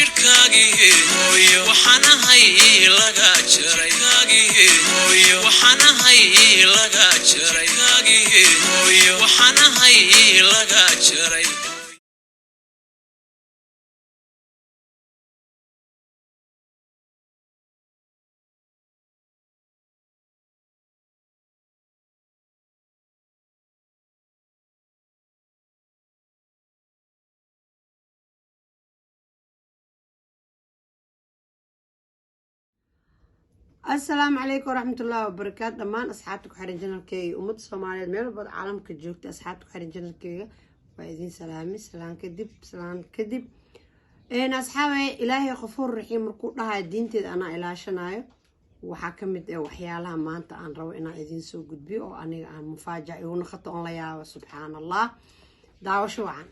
Jidhkaagii waxaan ahay laga jaray, waxaan ahay laga jaray, waxaan ahay laga jaray. Asalaamu calaykum waraxmatullaahi wabarakaatu. Dhammaan asxaabta ku xiran janalkeyga, ummadda Soomaaliyeed meel walbaad caalamka joogta, asxaabta ku xiran janalkeyga waa idiin salaamay. Salaan kadib, salaan kadib, asxaabe, Ilaahay Qafuur Raxiim markuu dhahayo diinteeda anaa ilaashanayo, waxaa ka mid ah waxyaalaha maanta aan rabo inaan idiin soo gudbiyo oo aniga aan mufaajac igu naqato oon la yaabo. Subxaan Allah, daawasho wacan.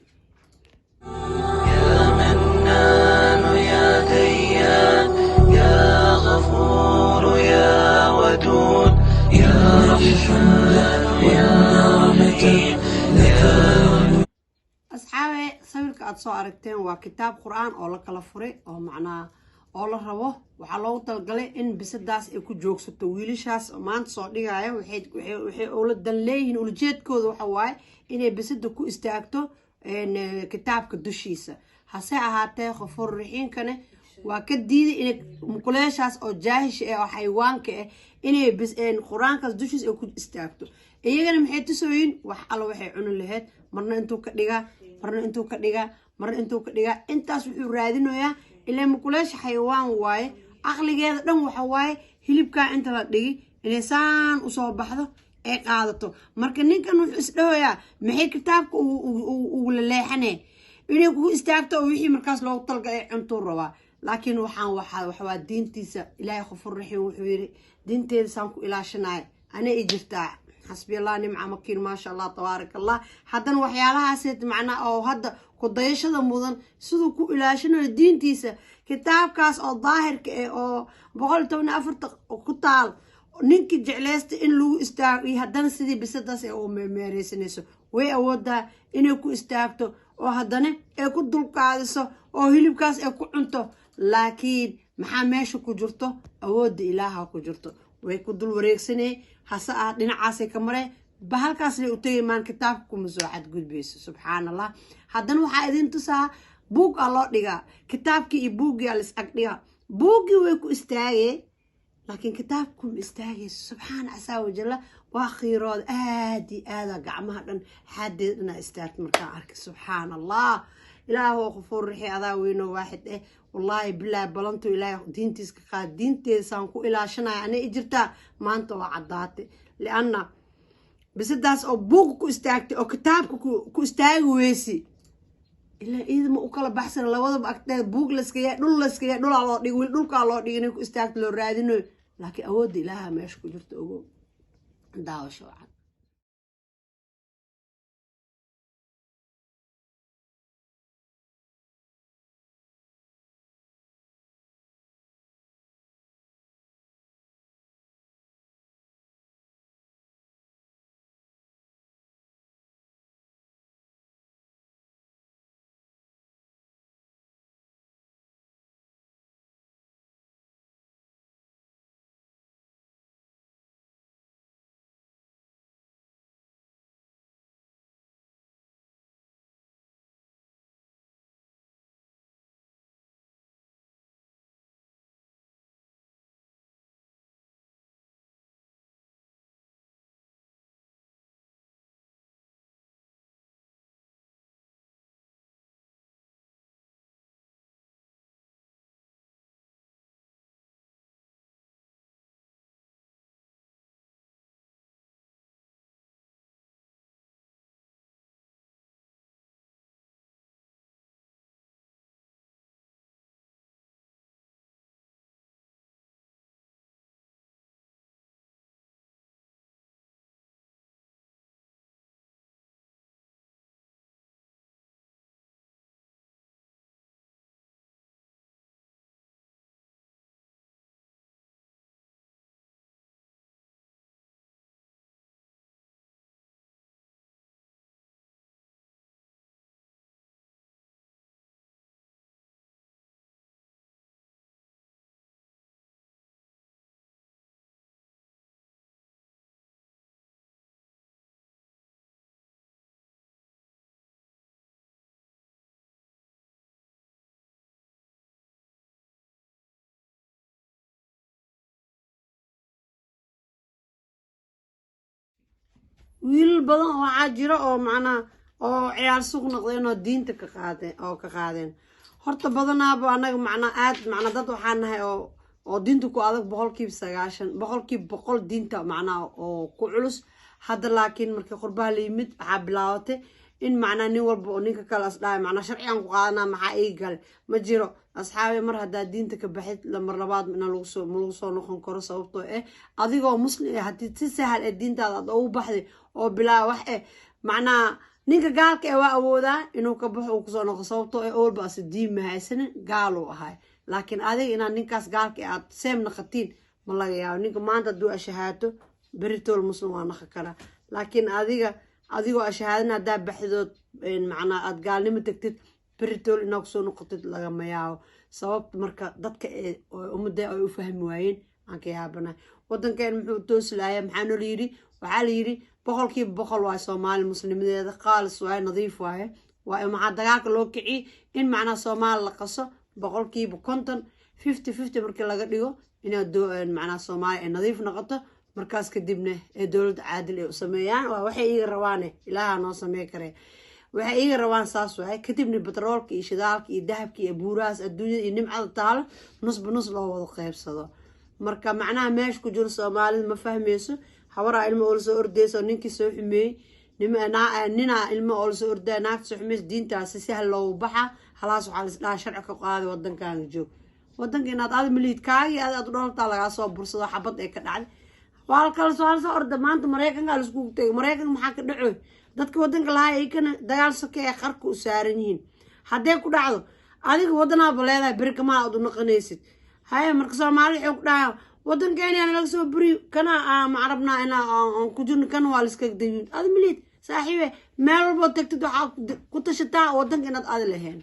يا منان يا ديان يا غفور يا ودود يا رحمن يا رحيم يا Asxaabe, sawirka aada soo aragteen waa kitaab Qur-aan oo la kala furay oo macnaha oo la rabo, waxaa loogu talagalay in bisadaas ay ku joogsato. Wiilashaas oo maanta soo dhigaya waxay ula dan leeyihiin, ulajeedkooda waxa waaye inay bisada ku istaagto kitaabka dushiisa. Hase ahaatee, Qafuur Raxiimkane waa ka diiday inay mukuleeshaas oo jaahisha ah oo xayawaanka ah inay Qur-aankaas dushiisa ay ku istaagto. Iyagana maxay tusooyin? Wax alla waxay cuni lahayd, marna intuu ka dhigaa, marna intuu ka dhigaa, marna intuu ka dhigaa. Intaas wuxuu raadinayaa ilaa mukuleesha xayawaan waaye, caqligeeda dhan waxa waaye hilibkaa inta la dhigi inay saan usoo baxdo ay qaadato. Marka ninkan wuxuu isdhahoyaa, maxay kitaabka ugula leexane inay kugu istaagto oo wixii markaas loogu talgalay cuntuu rabaa. Laakiin waxaan waxaa waxawaa diintiisa. Ilaahay Qafuur Raxiim wuxuu yiri, diinteeda saan ku ilaashanaya ana i jirtaa. Xasbi Allah nimca makiin, maasha Allah, tabaaraka Allah. Haddana waxyaalahaas macnaa oo hadda ku dayashada mudan, siduu ku ilaashanayo diintiisa, kitaabkaas oo daahirka ah oo 114-ta ku taal, ninkii jeclaysta in lagu istaago iyo haddana sidii bisadaas ay u meereysanayso, way awoodaa inay ku istaagto oo haddana ay ku dulqaadiso oo hilibkaas ay ku cunto. Laakiin maxaa meesha ku jirto? Awoodda Ilaaha ku jirto. Way ku dul wareegsanay, hase ah dhinacaasay ka maree, bahalkaasnay u tegay maan, kitaabka kuma soo xadgudbayso. Subxaan Allah. Haddana waxaa idin tusaa buug aa loo dhigaa, kitaabkii iyo buuggii aa lis ag dhigaa. Buuggii way ku istaagee, laakiin kitaabka kuma istaagayso. Subxaana casaa wajalla, waa khiirooda aad iyo aada, gacmaha dhan xaadeed dhanaa istaagta markaan arkay. Subxaan Allah, Ilaahoo Qafuur Raxii, adaa weyno waaxid eh. Wallaahi bilaahi, balantu Ilaahay diintiis ka qaad, diinteeda saan ku ilaashanaya anay i jirtaa. Maanta waa caddaatay, lianna bisadaas oo buuga ku istaagtay oo kitaabka ku istaagi weysi, ilaa iidama u kala baxsana labadaba agteeda buug layskayaa, dhul layskayaa, dhulaa loo dhigi, weli dhulkaa loo dhigi inay ku istaagto loo raadinayo. Laakiin awoodda Ilaaha meesha ku jirta, ogow. Daawasho wacan. Wiilal badan oo waxaa jira oo macnaha oo ciyaar suuq noqdeen oo diinta ka qaadeen oo ka qaadeen. Horta badanaaba anaga macnaa aad macnaa dad waxaan nahay oo diinta ku adag, 90%, 100% diinta macnaha oo ku culus hadda. Laakiin markii qurbaha la yimid, waxaa bilaabatay in macnaa nin walba oo ninka kale as dhahay, macnaa sharcigan ku qaadanaa, maxaa ii gale? Ma jiro, asxaabi. Mar haddaa diinta ka baxid, mar labaad ina lagusoo ma lagu soo noqon karo, sababtoo eh adigoo muslim eh haddii si sahal eh diintaada aad ugu baxday oo bilaa wax eh, macnaa ninka gaalka eh waa awoodaa inuu ka baxo, uu kusoo noqo, sababtoo eh owlba ase diin ma haysanin, gaaluu ahay. Laakiin adiga inaad ninkaas gaalka eh aad seem naqatiin ma laga yaabo. Ninka maanta hadduu ashahaato, beritool muslim waa naqan karaa. Laakiin adiga adigoo ashahaadana haddaa baxdood, macnaa aad gaalnimo tagtid, beritool inaa kusoo noqotid lagama yaabo. Sababta marka dadka ummadda ay u fahmi waayeen aan ka yaabana. Wadankeen muxuu toosi laaya? Maxaa noola yidhi? Waxaa la yidhi 100% waaye Soomaali, muslimideeda khaalis waaye, nadiif waaye. Waa maxaa dagaalka loo kiciyey? In macnaa Soomaali la qaso, 50%, 50-50 markii laga dhigo, inaad macnaa Soomaali ay nadiif noqoto. Markaas kadibna ee dowladda caadil ay u sameeyaan. Waa waxay iiga rabaane, Ilaaha noo samey karee. Waxay iiga rabaan saas waaye. Kadibna batroolka iyo shidaalka iyo dahabka iyo buurahaas adduunyada iyo nimcada taalo nusba nus loo wada qeybsado. Marka macnaha meesha ku jiro Soomaalida ma fahmeyso. Habaraa ilmo oo lasoo ordeysa oo ninkii soo xumeeyey, ninaa ilmo oo lasoo ordaya, naagta soo xumeysa. Diintaasi si hal loogu baxa halaas. Waxaa la isdhaha sharci ka qaaday, wadankaaga joog. Wadanka inaad aada maliid, kaagii aad aad u dholtaa lagaa soo bursado, xabad ee ka dhacday waa kala soo soo orda. Maanta Mareykanka laiskugu tegay. Mareykanka maxaa ka dhacoy? Dadka wadanka lahaa iyakana dagaal soke ay qarka u saaran yihiin. Haddee ku dhacdo, adiga wadanaaba leedahay, beri kamaa aad u naqanaysid. Haye, marka Soomaali waxay ku dhahaan wadankeena laga soo buriyo, kana ma rabnaa inaa aan ku jirno, kana waa laiskaga dayin. Adi maliid, saaxiibe. Meel walboo tagtid waxaa ku tashataa wadanka inaad adi lahayn.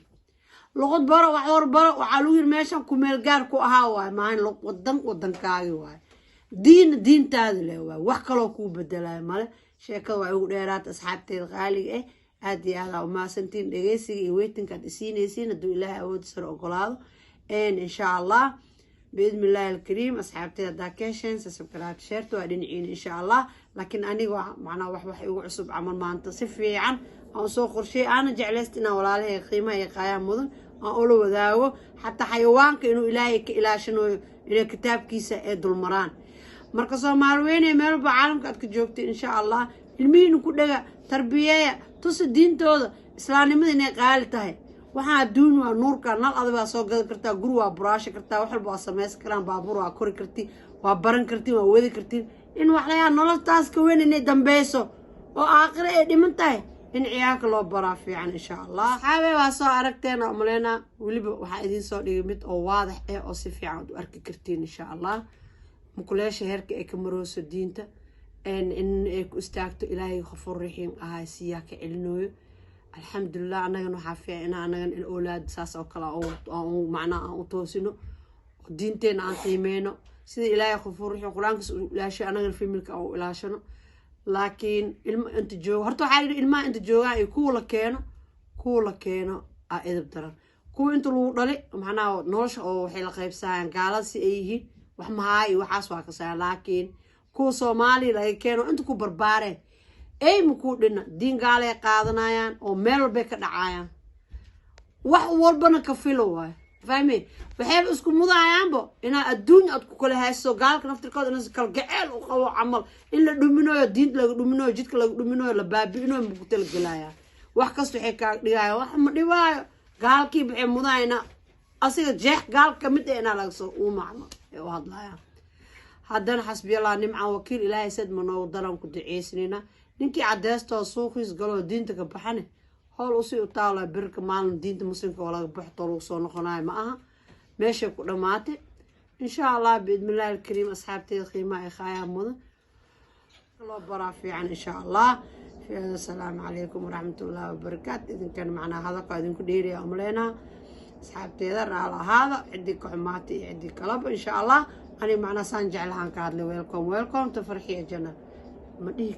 Luqad baro, wax hor baro. Waxaa lagu yiri meeshan kumeel gaar ku ahaa waay, maahan wadan wadankaagi waay. Diin diintaada leh waay, wax kaloo kuu bedelayo male. Sheekada waa igu dheeraata. Asxaabteeda qaaliga ah, aad iyo aad aa umahadsantiin dhegeysiga iyo weytinka aad isiinaysiin. Hadduu Ilaahay awood sare ogolaado, insha Allah, biidni Illaahi alkariim, asxaabteeda haddaa ka hesheen, subscribe, share-ta waa dhinaciina, insha Allah. Laakiin aniga macnaa wax igu cusub camal maanta si fiican aan soo qorsheey, aana jeclaysta inaan walaalahay qiimaha iyo qaayaha mudan aan ula wadaago. Xataa xayawaanka inuu Ilaahay ka ilaashanayo inay kitaabkiisa ee dulmaraan. Marka Soomaali weyne, meel walba caalamka aad ka joogtay, insha Allah, ilmihiina ku dhega, tarbiyeeya, tusa diintooda, islaamnimada inay qaali tahay. Waxaa adduun waa nuurka nal adag waa soo gadan kartaa, guri waa buraasha kartaa, wax walba waa samaysan karaan, baabuur waa kori karti, waa baran kartiin, waa wadi kartiin. In waxlayaa nololtaas ka weyn inay dambeyso oo aakhiro ay dhiman tahay, in ciyaalka loo baraa fiican, insha Allah. Asxaabe, waa soo aragteen oo maleynaa. Weliba waxaa idiin soo dhigay mid oo waadax ah oo si fiican aad u arki kartiin, insha Allah. Mukuleesha heerka ay ka marooso diinta in ay ku istaagto, Ilaahay Khafuur Raxiim ahaa siyaa ka celinooyo. Alxamdulilah, annagana waxaa fiican inaa annagan in oolaad saas oo kale macnaa aan u toosino oo diinteena aan qiimeyno, sida Ilaahay Khafuur Raxiim Qur-aankiis u ilaashay, annagana family-ka aan u ilaashano. Laakiin ilmo inta jooga, horta waxaa yidhi ilmaha inta joogaan iyo kuwa la keeno aa edab daran. Kuwa inta lagu dhali macnaha nolosha oo waxay la qaybsanayaan gaalada si ay yihiin, wax mahaa iyo waxaas waa kasaya. Laakiin kuwa Soomaaliya laga keeno, inta ku barbaareen, ey makuu dhina, diin gaalay qaadanayaan oo meel walbay ka dhacayaan, wax walbana ka filo waayo. Fahme? Waxayba isku mudayaanbo inaa adduunya aad ku kala hayso gaalka naftirkooda, in kalgaceel u qabo camal, in la dhuminayo, diinta laga dhuminayo, jidka laga dhuminayo, la baabi'inayo, maku talagelaya. Wax kasta waxay kaaga dhigayaan wax ma dhibaayo. Gaalkiiba waxay mudayana asiga jeex gaal kamid ah inaa laga soo uuma camal ay u hadlayaan. Haddana xasbiyallah nimcan wakiil, Ilaahay sad ma noogu daran ku duceysanayna. Ninkii cadeystoo suuqiis galoo diinta ka baxane, howl usii u taala birka maalin diinta muslimka oo laga baxtoo lagu soo noqonayo ma aha, meeshay ku dhammaatay, insha Allah, biidnillahi alkariim. Asxaabteeda qiimaha ay khaayaa mudan, loo baraa fiican, insha Allah. Asalaamu calaykum waraxmatullaahi wabarakaatu. Idinkan macnaa hadalka idinku dheeraya umaleynaa. Asxaabteeda, raal ahaada ciddii ka xumaatay iyo ciddii kalaba, insha Allah. Aniga macnaa saan jeclahaan ka hadlay. Welcome, welcome to Farxiya Janal. Ma dhihi.